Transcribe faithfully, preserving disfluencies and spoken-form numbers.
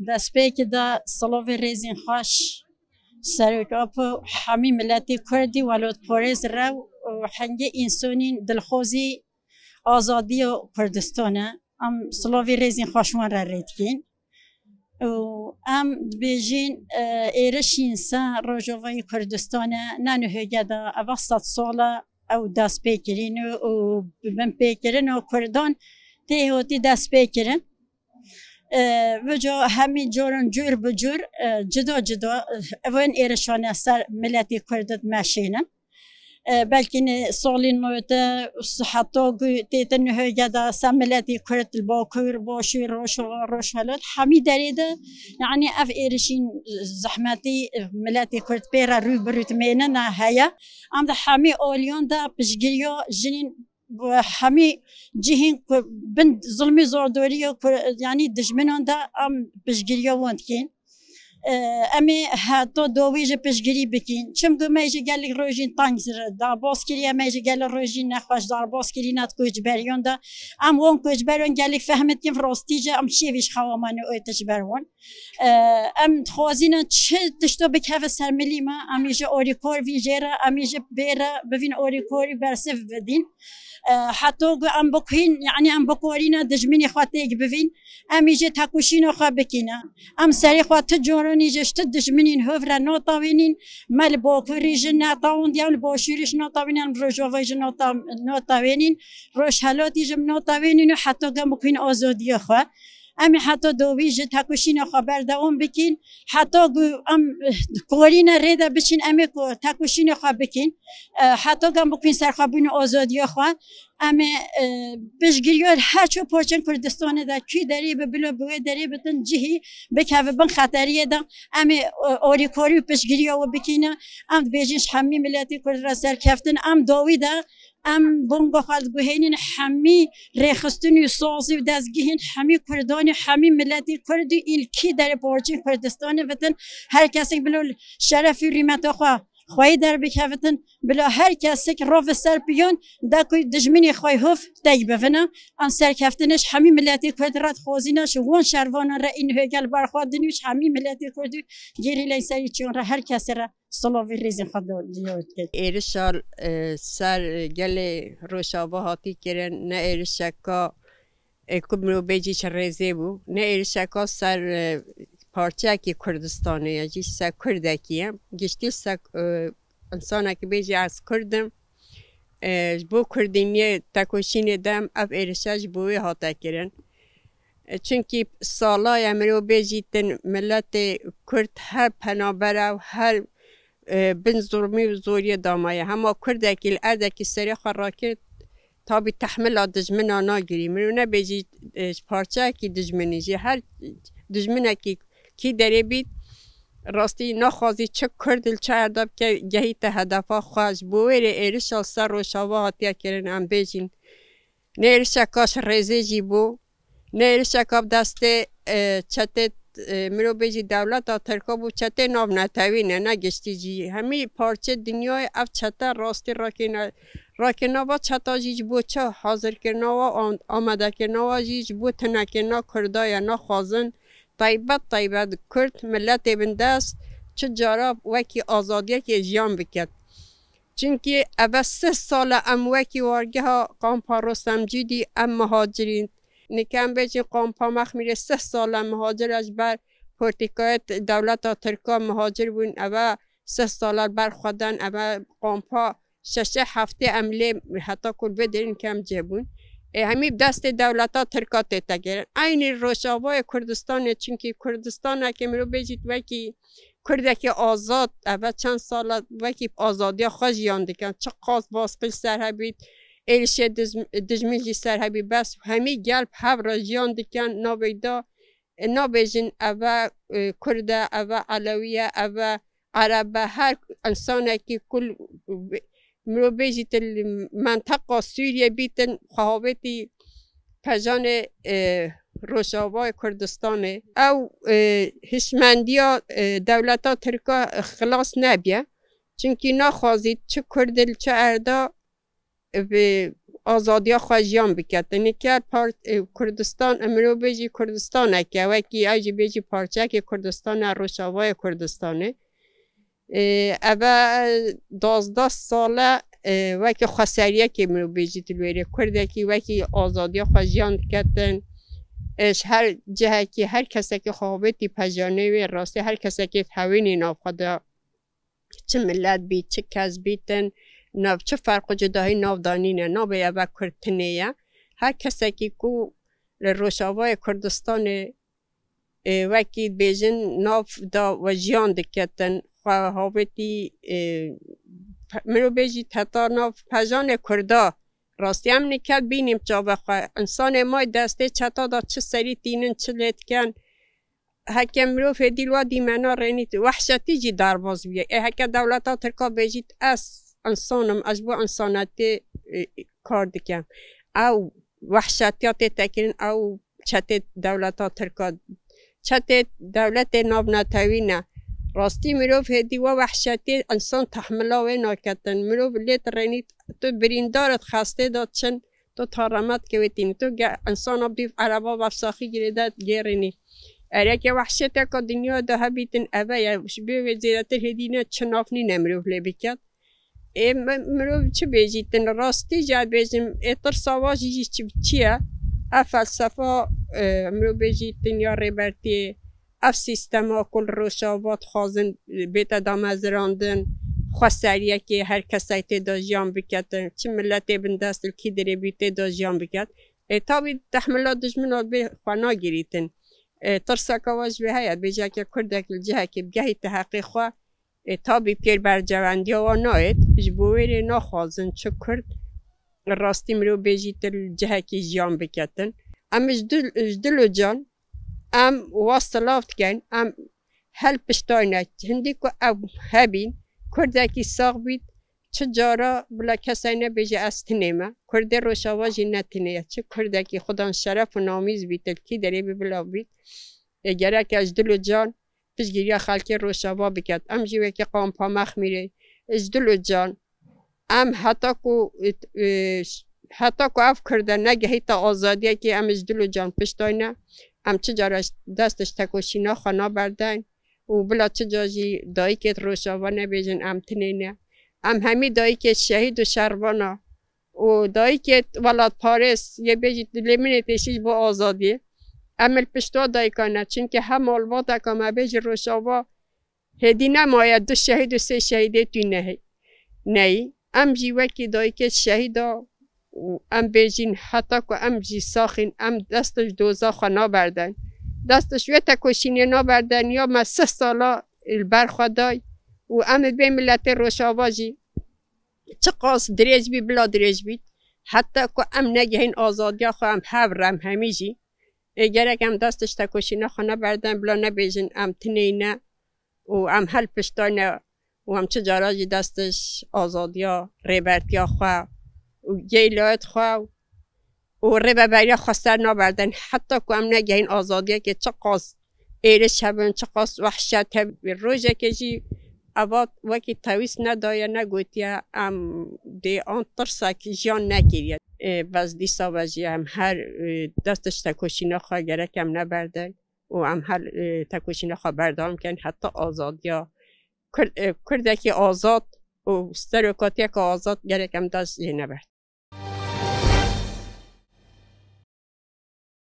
Destpêkê de silovê rêzên xweş Serok Apo, hemî miletê Kurdî, welotparêz re û hingê însonîn dilxwazî azadiya Kurdistan e. Em silovê rêzên xweş wan re rê dikîn. Û em dibêjin, e, êrişîn ser Rojavayê Kurdistan e, ne nuhêge de, eva sed sal e ew dest pê kirin û, û bi binpêkirina Kurdan tê hotî dest pê kirin. E, Vica hemî caran cûr bi cûr, e, cida cida, e, ev ên êrişane ser miletê Kurd dimeşînin. E, belkî ne salên newete heta ku têtin nuhêge de ser miletê Kurd li Bakur, Başûr, Rojava, Rojhilat, hemî derê de, yanî ev êrişîn zehmetî, e, miletê Kurd pê re rû bi rû dimêne ne heye. Em di hemî aliyan de piştgiriya jinên bi hemî cihên ku bin zilmî zordorî ya ku, yanî dijminan de em piştgiriya wan dikên. E, em ê heta dawî jî piştgirî bikîn. Çimku me jî gelek rojîn teng derbas kiriye, me jî gelek rojîn nexweş derbas kirîne di koçberiyan de. Em wan koçberan gelek fehm dikin, rastî jî em şêvî ji xewa me nû êt ji ber wan. E, em dixwazîne çi tişto bikeve ser milî me, em ê ji orîkor vî jê re, em ê ji bê re bivîn orîkorî bersiv bidîn. E, heta ku em bikîn, yanî em bikorîne dijminê xwe têk bivîn, em ê jê tekoşîna xwe bikîne. Em serê xwe ti caranî ji ti dijminên hov re natewînîn. Me li Bakurî jî netewîndiye, em li Başûrî jî natewînîn, em li Rojavayê jî nata-, natewînîn, Rojhelatî jî natewînîn û heta ku em bikîn azadiya xwe. Em ê heta dawî jî tekoşîna xwe berdewam bikîn. Heta ku em, eh, korîne rê de biçin, em ê ku tekoşîna xwe bikîn. Eh, heta ku em bikîn serxwebûn û azadiya xwe. Em ê, eh, piştgiriya her çi parçên Kurdistanê de kî derê bi bilo bi wê derê bitin cihî bikeve bin xeteriyê de. Em ê, eh, orîkorî û piştgiriya wê bikîne. Em dibêjin ji hemî miletê Kurd re serkeftin. Em dawî de Em bonga xwe diguhênin hemî rêxistin û sazî û dezgehên hemî Kurdanê, hemî miletê Kurdî, îl kî derê parçeyên Kurdistanê bitin, her kesek bilo şeref û rîmeta xwe xweyî derbikevitin, bilo her kesek rave ser piyan de ku dijminê xwe hov têk bivine. Em serkeftinê ji hemî miletê Kurd re dixwazîne, ji wan şervanan re în hêgel berxwedin û ji hemî miletê Kurdî gerîleyên serî çiyan re her kesê re Silovî rêzên xwe do-, diyar dikin. Êrişa, e, ser gelê Rojava hatî kirin, ne êrişeka, e, ku mirovbêjî çi rêzê bû, ne êrişeka ser, e, parçeyekî Kurdistanê ye, jî ser Kurdekî ye. Giştî ser, e, însanekî bêjî ez Kurd im, e, ji bo Kurdîniyê tekoşînê dem ev êrişe ji bo wê hate kirin. E, çunkî sala ye mirovbêjî tin miletê Kurd her penaber e û her e, bin zulmî û zoriyê damaye. Hema Kurdekî li erdekî serê xwe rakir, tabî tehmila dijmina nagirî. Min û nebêjî, e, ji parçeyekî dijminî jî, her dijminekî kî derê bît, rastî naxwazî çi Kurd li çi erda bike, gehîte hedefa xwe. Ji bo wê rê êrişa ser Rojava hatiye kirin, em bêjîn. Ne êrişeka ji rêzê jî bû, ne êrişeka bi destê, e, çetê, e, mirovbêjî dewleta Tirka bû, çetê navnetewî ne, ne giştî jî. Hemî parçê dinyayê ev çete rastî rakêne-, rakênava çeta jî ji bo çi hazirkirina wa, am-, amadekirina wa jî ji bo tinekirina Kurda ye, naxwazin taybet taybet Kurd miletê bindest çi cara wekî azadiyekê jiyan biket. Çimkî eve sih sal e em wekî wargeha kampa Rostemcîdî em muhacirîn. Nika em bêjin kampa Mexmîrê sih sal e muhacir e ji ber polîtîkayê t-, dewleta Tirka muhacir bûn. Eve sih sal e li ber xwe dan eve kampa şeşê heftê em lê heta ku li vê derê nika em cih bûn. Ê hemî bi destê dewleta Tirka tête kirin. Eynî Rojavayê Kurdistanê, çimkî Kurdistanekê mirov bêjît wekî Kurdekî azad, eve çend sala wekî azadiya xwe jiyan dikin. Çiqas baskî li ser hebît, êrişê diz-, dijmin jî ser hebî, bes hemî gel bi hev re jiyan dikin, navê da, e, nabêjin eve, e, Kurd e, eve Elewî ye, eve Ereb e, her însanekî kul, e, mirov bêjî til menteqa Sûriye bîtin, xwe havêtî pejanê, e, Rojavayê Kurdistanê. Ew, e, hişmendiya, e, dewleta Tirka xilas nebiye. Çimkî naxwazît çi Kurd li çi erda, e, bi azadiya xwe jiyan biketin. Nika part-, e, Kurdistan, e, mirov bêjî Kurdistaneke, wekî ew jî bêjî parçeyekê Kurdistan e, Rojavayê Kurdistanê. E, eve duwazdeh sal e, e, wekî xweseriyekê mirov bêjî tu li wêrê Kurdekî wekî azadiya xwe jiyan diketin. E, ji her cihekî, her kesekî xwe avêtî pejanê wê, rastî her kesekê hewînî nav xwe de. Çi milet bî, çi kes bîtin, nav çi ferq û cudahî nav da nîne, nabê eve Kurd tinê ye. Her kesekî ku li Rojavayê Kurdistanê, e, wekî dibêjin nav da we jiyan diketin, xwe havêtî, e, pe-, mirov bêjî heta nav pejanê Kurda. Rastî em nîket bînîm çavê xwe. Însanê may destê çeta da çi serî tînin, çi lê dikin. Heke mirov hêdî li wa dîmena rênît, wehşetî jî derbas bûye. Ê heke dewleta Tirka bêjît, ez însan im, ez ji bo însanetê, e, kar dikim. Ew wehşetiya tê tekirin, ew çetê dewleta Tirka, çetê dewletê navnetewî ne. Rastî mirov hêdî we wehşetê însan tehmila wê naketin. Mirov lê dirênît, tu birîndar it xestê de çin, tu tarema dikewêtînî. Tu ge-, însana bî ereba vefsaxî girêde gêrînî. Ereke wehşeteka dinya de hebîtin eve ye. Ji bê wê zêdetir hêdî ne çi nav nîne mirov lê biket. Ê mi-, mirov çi bêjîtin? Rastî jî ez bêjim, ê tirsa wa jî jî çi, çi ye? Ev felsefa, e, mirov bêjîtin ya Rêbertiyê, ev sîstema ku li Rojava dixwazin, e, bête damezirandin, xweseriyekê her kesek tê de jiyan biketin, çi miletê bindest li kî dirê bî tê de jiyan biket. Ê tabî tehmila dijmina bê xwe nagirîtin. E, tirseka we ji vê heye, bêjeke Kurdek li cihekê bigehîte heqê xwe, e, tabî pêr bercewendiya wan nayêt, ji bo wê rê naxwazin çi Kurd rastî mirov bêjî tu li cihekî jiyan biketin. Em ji dil, ji dil û can, em wa silav dikin, em hel piştayne, hindî ku ew hebîn, Kurdekî sax bît, çi cara bila kesay nebêje ez tinê me. Kurdê Rojava jî ne tinê ye. Çi Kurdekî xudan şeref û namîz bît, li kî derê bî bila bît. Ê gerek e ji dil û can piştgiriya xelkê Rojava biket. Em jî wekî Kampa Mexmîrê ji dil û can, em heta ku, e, heta ku ev Kurd e negehîte azadiyekê, em ji dil û can piştayne. Em çi cara dest ji tekoşîna xwe naberdin û bila çi ca jî dayikê Rojava nebêjin em tinê ne. Em hemî dayikê şehîd û şervana û dayikê welatparêz yê bêjî dilê min ê têşî ji bo azadiyê. Em li pişt wa dayika ne, çimkî her malbateka me bêjî Rojava hêdî nemaye du şehîd û sê şehîdê tune neyî. Em jî wekî dayikê şehîda û em bêjîn heta ku em jî saxîn, em dest ji doza xwe naberdin. Dest ji wê tekoşînê naberdin, ya me sih sala li ber xwe day û em ê vê miletê Rojava jî çiqas dirêj bî, bila dirêj bît, heta ku em negihîn azadiya xwe, em hev re, em hemî jî. Ê gerek em dest ji tekoşîna xwe neberdin, bila nebêjin em tinê ne û em hel piştayne û em çi cara jî dest ji azadiya, rêbertiya xwe û gêlayet xwe û rêveberiya xwe ser naberdin, heta ku em negihîn azadiyekê çiqas êriş hebin, çiqas wehşet hebin. Rojekê jî eva wekî tewîst nedaye, negotiye, em dê an tirsek jiyan nekiriye. Ê, bes dîsa ve jî em her, ê, dest ji tekoşîna xwe gerek em neberdin û em her, ê, tekoşîna xwe berdewam bikin heta azadiya Kurd, ê, Kurdekî azad û serokatiyeke azad gerek em dest jê neberdin.